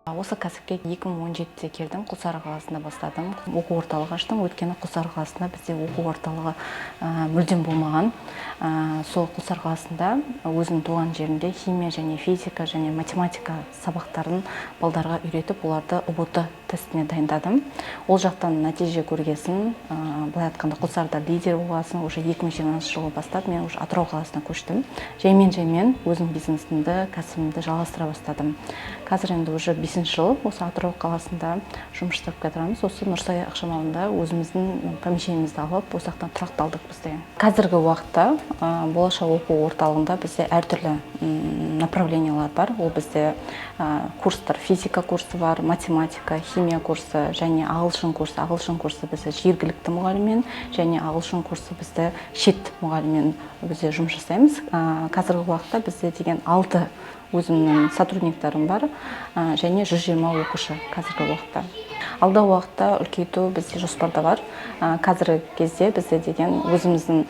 Осы кәсіпке 2017-те келдім, Құлсары қаласында бастадым. Оқу орталығы аштым, өйткені Құлсары қаласында бізде оқу орталығы мүлдем болмаған. Сол Құлсары қаласында, өзімнің туған жерімде, химия және физика және математика сабақтарын балдарға үйретіп, оларды ҰБТ тестіне дайындадым. Ол жақтан нәтиже көргесін, былай айтқанда, Құлсарыда лидер болғасын, уже 2020 жылы бастап мен уже Атырау қаласына көштім. Жаймен жаймен өзім бизнесімді, кәсібімді жалғастыра бастадым. Қазір енді уже бесінші жыл осы Атырау қаласында жұмыс жасап келе. Осы Нұрсая ықшамауданында өзіміздің помещениемізді алып, осы жақтан тұрақталдық. Бізде қазіргі уақытта Болашақ оқу орталығында бізде әртүрлі направлениялар бар. Ол бізде курстар: физика курсы бар, математика, химия курсы және ағылшын курсы. Ағылшын курсы бізде жергілікті мұғаліммен және ағылшын курсы бізде шет мұғаліммен бізде жұмыс жасаймыз. Қазіргі уақытта бізде деген алты өзімнің сотрудниктарым бар және 120 оқушы қазіргі уақытта. Алдағы уақытта үлкейту бізде жоспарда бар. Қазіргі кезде бізде деген өзіміздің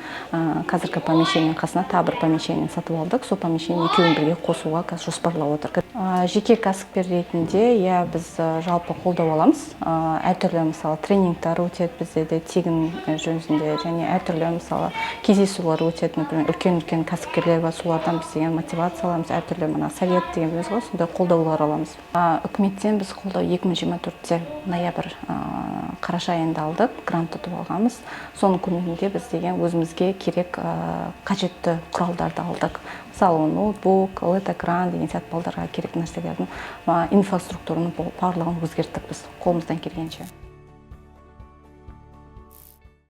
қазіргі помещениенің қасына тағы бір помещение сатып алдық. Сол помещение екеуін бірге қосуға қазір жоспарлап отыр. Жеке кәсіпкер ретінде, иә, біз жалпы қолдау аламыз. Әртүрлі, мысалы, тренингтар өтеді бізде де тегін жөнінде және әртүрлі, мысалы, кездесулер өтеді. Например, үлкен үлкен кәсіпкерлер бар, солардан біз деген мотивация аламыз, әртүрлі мына совет дегеніміз ғой, сондай қолдаулар аламыз. Үкіметтен біз қолдау 2024-те ноябрь, қараша айында алдық, грант ұтып алғанбыз. Соның көмегінде біз деген өзімізге керек, қажетті құралдарды алдық, мысалы, ноутбук, LED экран деген сияқты балдарға керек нәрселердің, инфраструктураның барлығын өзгерттік біз қолымыздан келгенше.